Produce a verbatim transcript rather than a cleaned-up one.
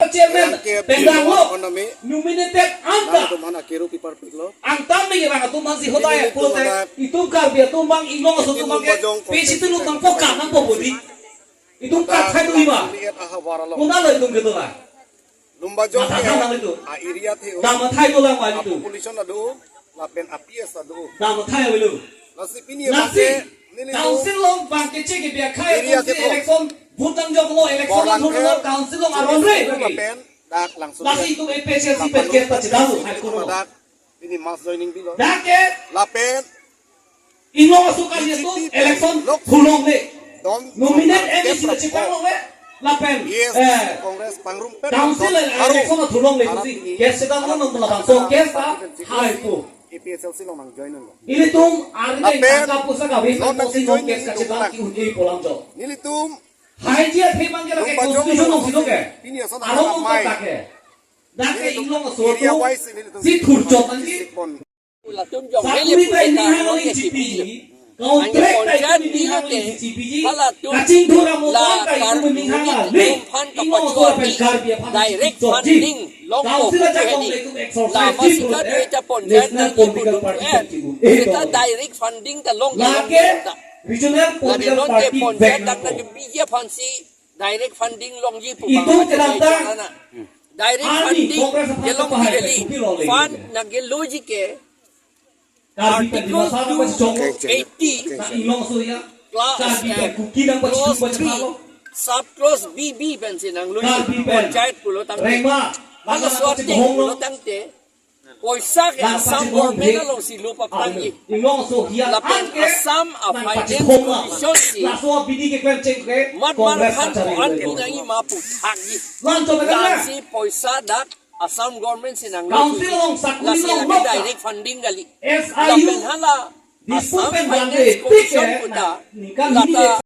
Chairman, Yang ke pengdang lo. Economy, nominated angka. Nangtum aphan akiru piparpiklo. Angtan ni rang atum bang si hotai. Nelitum pulote, ada itum Karbi atum bang, Inglong aso atum bang ke, Lumbajong pesi tulu nang poka nang pobodi. Itum kathai tu ima. Lihat aha waralo. Kuna lo itum ketu la. Lumbajong matha ke, thanang itum. A area the. Dam athai tu lang ma itum. Population ado, lapen a P S ado. Dam athai avelo. Lasi pini lasi, abang ke, nelitum council along bang ke chek ke biakhai area council the election, vote dang jok lo, election Borlang thurlo, ke, council along aron re, bagi. Lapen, dak langsung. Lasi itum A P H L C lapen pen ke ta chedang lo, hai kono. Dak, ini mass joining bilo. Dak ke. Lapen, Inglong aso kali atum B J P election lok thulongle. Don nominate Don M A C Kepra chepang longle. Lapen, yes, eh, Congress pangrum pen council don election haru. Thulongle harap pusi. Ini case sedang harap non non labangso case ta haipo. A P H L C along nang join lo. Ilitum arni lapen tangka pusa kave non nang si join case ini kachedang duklang. Ki unji polam jo. Nelitum haiji athe bang ke lake Lumbajong constitution along si do ke. Pini ason aron amai ta ke. Dak ke nelitum Inglong aso area atum wise nelitum si thurchot nangji. Latum jong sakuri ta ini hang nang G P G. Contract ta ini hang nang G P G. Kachingthur amo la ta ini hang nang. Inglong aso pen Karbi aphan direct funding longpo. Council ajakong hedi. Itu exercise la di masita proses. Dua ta ponjat national nang political party dulu kan. Seta direct funding ta long lake long ta. Regional la political party non ke ponjat vek nang nangpo. Ke B J P aphan si direct funding longji pu itu bang kedam ta. Direct funding arni Congress aphan kelong kapahai kali. Fund nang ke loji ke Karbi pen Article Dimasa nang pachong. Two eighty. Na Inglong aso ya. Clause, Karbi pen eh, Kuki nang pachong clause three, pachalo. Sub clause B B pensi nang loji. Karbi pen panchayat pulo tangte. Rengma. Maka nang suating pachong lo. Pulo tangte. Poisa ke nang Assam pachong government he along si lo paprangji. Inglong aso ya. Lapen angke Assam a nang finance pachong lo. Commission si. Laso B D ke kwen cheng ke. Mat mar Congress khan kachari ko lo. An pinangji ma pu thakji. Lan to kan na. Lasi poisa dak Assam government si nang council lo along sakuri lasi nang lagi lo. Direct funding kali. S I U. Lapen hala dispute Assam pen Finance bangke Commission tik ke puta na ningkan lata hini